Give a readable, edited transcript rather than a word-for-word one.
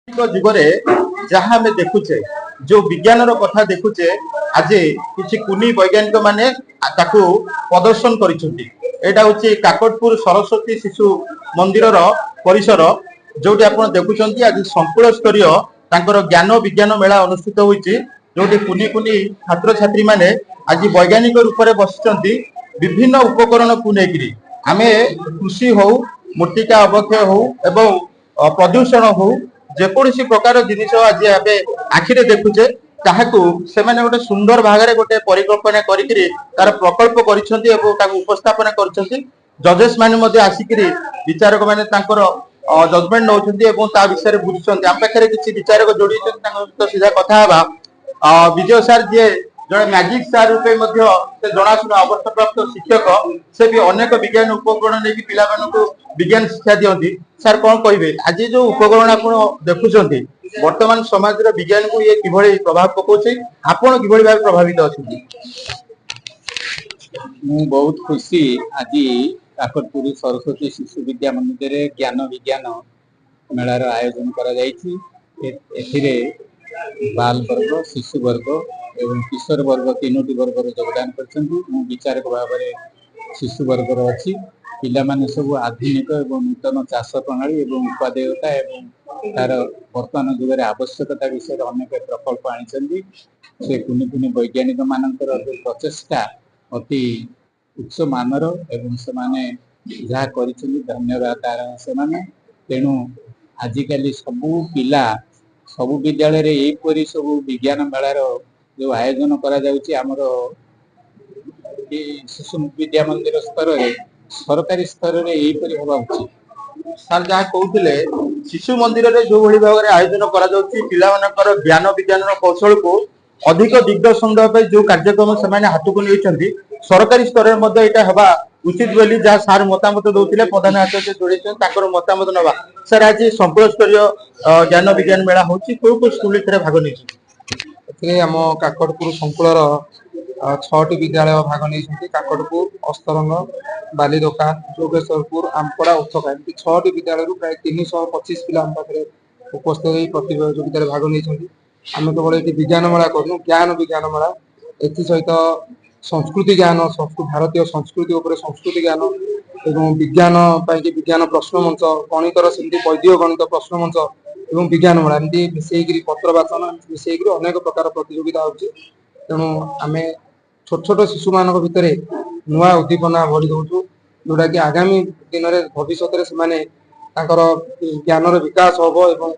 ଯୁଗରେ ଯାହା ଆମେ ଦେଖୁଛେ, ଯୋଉ ବିଜ୍ଞାନର କଥା ଦେଖୁଛେ, ଆଜି କିଛି କୁନି ବୈଜ୍ଞାନିକ ମାନେ ତାକୁ ପ୍ରଦର୍ଶନ କରିଛନ୍ତି। ଏଇଟା ହଉଛି କାକଟପୁର ସରସ୍ୱତୀ ଶିଶୁ ମନ୍ଦିରର ପରିସର, ଯୋଉଠି ଆପଣ ଦେଖୁଛନ୍ତି ଆଜି ସଂକୁଳ ସ୍ତରୀୟ ତାଙ୍କର ଜ୍ଞାନ ବିଜ୍ଞାନ ମେଳା ଅନୁଷ୍ଠିତ ହୋଇଛି, ଯୋଉଠି କୁନି କୁନି ଛାତ୍ରଛାତ୍ରୀ ମାନେ ଆଜି ବୈଜ୍ଞାନିକ ରୂପରେ ବସିଛନ୍ତି। ବିଭିନ୍ନ ଉପକରଣକୁ ନେଇକିରି ଆମେ କୃଷି ହଉ, ମୃତ୍ତିକା ଅବକ୍ଷୟ ହଉ ଏବଂ ପ୍ରଦୂଷଣ ହଉ, ଯେକୌଣସି ପ୍ରକାର ଜିନିଷ ଆଜି ଆମେ ଆଖିରେ ଦେଖୁଛେ, ତାହାକୁ ସେମାନେ ଗୋଟେ ସୁନ୍ଦର ଭାବରେ ଗୋଟେ ପରିକଳ୍ପନା କରିକିରି ତାର ପ୍ରକଳ୍ପ କରିଛନ୍ତି ଏବଂ ତାକୁ ଉପସ୍ଥାପନା କରିଛନ୍ତି। ଜଜେସ୍ ମାନେ ମଧ୍ୟ ଆସିକିରି, ବିଚାରକ ମାନେ ତାଙ୍କର ଜଜମେଣ୍ଟ ନଉଛନ୍ତି ଏବଂ ତା ବିଷୟରେ ବୁଝୁଛନ୍ତି। ଆମ ପାଖରେ କିଛି ବିଚାରକ ଯୋଡିଛନ୍ତି, ତାଙ୍କ ସହିତ ସିଧା କଥା ହେବା। ବିଜୟ ସାର୍, ଯିଏ ଜଣେ ମ୍ୟାଜିକ ସାର୍ ରୂପେ ମଧ୍ୟ ସେ ଜଣାଶୁଣା, ଅବସରପ୍ରାପ୍ତ ଶିକ୍ଷକ, ସେ ବି ଅନେକ ବିଜ୍ଞାନ ଉପକରଣ ନେଇକି ପିଲାମାନଙ୍କୁ ବିଜ୍ଞାନ ଶିକ୍ଷା ଦିଅନ୍ତି। ସାର୍, କଣ କହିବେ, ଆଜି ଯୋଉ ଉପକରଣ ଆପଣ ଦେଖୁଛନ୍ତି, ବର୍ତ୍ତମାନ ସମାଜର ବିଜ୍ଞାନକୁ ଇଏ କିଭଳି ପ୍ରଭାବ ପକଉଛି? ଆପଣ କିଭଳି ଭାବେ ପ୍ରଭାବିତ ଅଛନ୍ତି? ମୁଁ ବହୁତ ଖୁସି, ଆଜି କାକଟପୁର ସରସ୍ୱତୀ ଶିଶୁ ବିଦ୍ୟା ମନ୍ଦିରରେ ଜ୍ଞାନ ବିଜ୍ଞାନ ମେଳାର ଆୟୋଜନ କରାଯାଇଛି। ଏଥିରେ ବାଲ ବର୍ଗ, ଶିଶୁ ବର୍ଗ ଏବଂ କିଶୋର ବର୍ଗ, ତିନୋଟି ବର୍ଗର ଯୋଗଦାନ କରିଛନ୍ତି। ମୁଁ ବିଚାରକ ଭାବରେ ଶିଶୁ ବର୍ଗର ଅଛି। ପିଲାମାନେ ସବୁ ଆଧୁନିକ ଏବଂ ନୂତନ ଚାଷ ପ୍ରଣାଳୀ ଏବଂ ଉପାଦେୟତା ଏବଂ ତାର ବର୍ତ୍ତମାନ ଯୁଗରେ ଆବଶ୍ୟକତା ବିଷୟରେ ଅନେକ ପ୍ରକଳ୍ପ ଆଣିଛନ୍ତି। ସେ କୁନି କୁନି ବୈଜ୍ଞାନିକ ମାନଙ୍କର ଯୋଉ ପ୍ରଚେଷ୍ଟା ଅତି ଉଚ୍ଚ ମାନର ଏବଂ ସେମାନେ ଯାହା କରିଛନ୍ତି, ଧନ୍ୟବାଦ ତାର ସେମାନେ। ତେଣୁ ଆଜିକାଲି ସବୁ ପିଲା, ସବୁ ବିଦ୍ୟାଳୟରେ ଏହିପରି ସବୁ ବିଜ୍ଞାନ ମେଳାର ଯୋଉ ଆୟୋଜନ କରାଯାଉଛି, ଆମର ଏଇ ଶିଶୁ ବିଦ୍ୟା ମନ୍ଦିର ସ୍ତରରେ, ସରକାରୀ ସ୍ତରରେ ଏହିପରି ହେବା ଉଚିତ। ସାର୍ ଯାହା କହୁଥିଲେ, ଶିଶୁ ମନ୍ଦିରରେ ଯୋଉଭଳି ଭାବରେ ଆୟୋଜନ କରାଯାଉଛି, ପିଲାମାନଙ୍କର ଜ୍ଞାନ ବିଜ୍ଞାନର କୌଶଳକୁ ଅଧିକ ଦିଗ୍ଦର୍ଶନ ଦେବା ପାଇଁ ଯୋଉ କାର୍ଯ୍ୟକ୍ରମ ସେମାନେ ହାତକୁ ନେଇଛନ୍ତି, ସରକାରୀ ସ୍ତରରେ ମଧ୍ୟ ଏଇଟା ହେବା ଉଚିତ ବୋଲି ଯାହା ସାର୍ ମତାମତ ଦଉଥିଲେ। ପ୍ରଧାନ ଆଚାର୍ଯ୍ୟ ଯୋଡିଛନ୍ତି, ତାଙ୍କର ମତାମତ ନେବା। ସାର୍, ଆଜି ସଂକୁଳ ସ୍ତରୀୟ ଜ୍ଞାନ ବିଜ୍ଞାନ ମେଳା ହଉଛି, କୋଉ କୋଉ ସ୍କୁଲ ଏଥିରେ ଭାଗ ନେଇଛନ୍ତି? ଏଥିରେ ଆମ କାକଟପୁର ସଂକୁଳର ଛଅଟି ବିଦ୍ୟାଳୟ ଭାଗ ନେଇଛନ୍ତି। କାକଟପୁର, ଅସ୍ତରଙ୍ଗ, ବାଲିଦୋକାନ, ଯୋଗେଶ୍ୱରପୁର, ଆମପଡ଼ା, ଉଥକା, ଏମିତି ଛଅଟି ବିଦ୍ୟାଳୟରୁ ପ୍ରାୟ 325 ପିଲା ଆମ ପାଖରେ ଉପସ୍ଥିତ ହୋଇ ପ୍ରତିଯୋଗିତାରେ ଭାଗ ନେଇଛନ୍ତି। ଆମେ କେବଳ ଏଠି ବିଜ୍ଞାନ ମେଳା କରୁନୁ, ଜ୍ଞାନ ବିଜ୍ଞାନ ମେଳା, ଏଥିସହିତ ସଂସ୍କୃତି ଜ୍ଞାନ, ଭାରତୀୟ ସଂସ୍କୃତି ଉପରେ ସଂସ୍କୃତି ଜ୍ଞାନ ଏବଂ ବିଜ୍ଞାନ ପାଇଁକି ବିଜ୍ଞାନ ପ୍ରଶ୍ନ ମଞ୍ଚ, ଗଣିତର ସେମିତି ବୈଦିକ ଗଣିତ ପ୍ରଶ୍ନ ମଞ୍ଚ ଏବଂ ବିଜ୍ଞାନ ମେଳା, ଏମିତି ମିଶେଇକିରି ପତ୍ର ବାଚନ, ଏମିତି ମିଶେଇକିରି ଅନେକ ପ୍ରକାର ପ୍ରତିଯୋଗିତା ହଉଛି। ତେଣୁ ଆମେ ଛୋଟ ଛୋଟ ଶିଶୁମାନଙ୍କ ଭିତରେ ନୂଆ ଉଦ୍ଦୀପନା ଭରି ଦଉଛୁ, ଯୋଉଟାକି ଆଗାମୀ ଦିନରେ, ଭବିଷ୍ୟତରେ ସେମାନେ ତାଙ୍କର ଜ୍ଞାନର ବିକାଶ ହବ ଏବଂ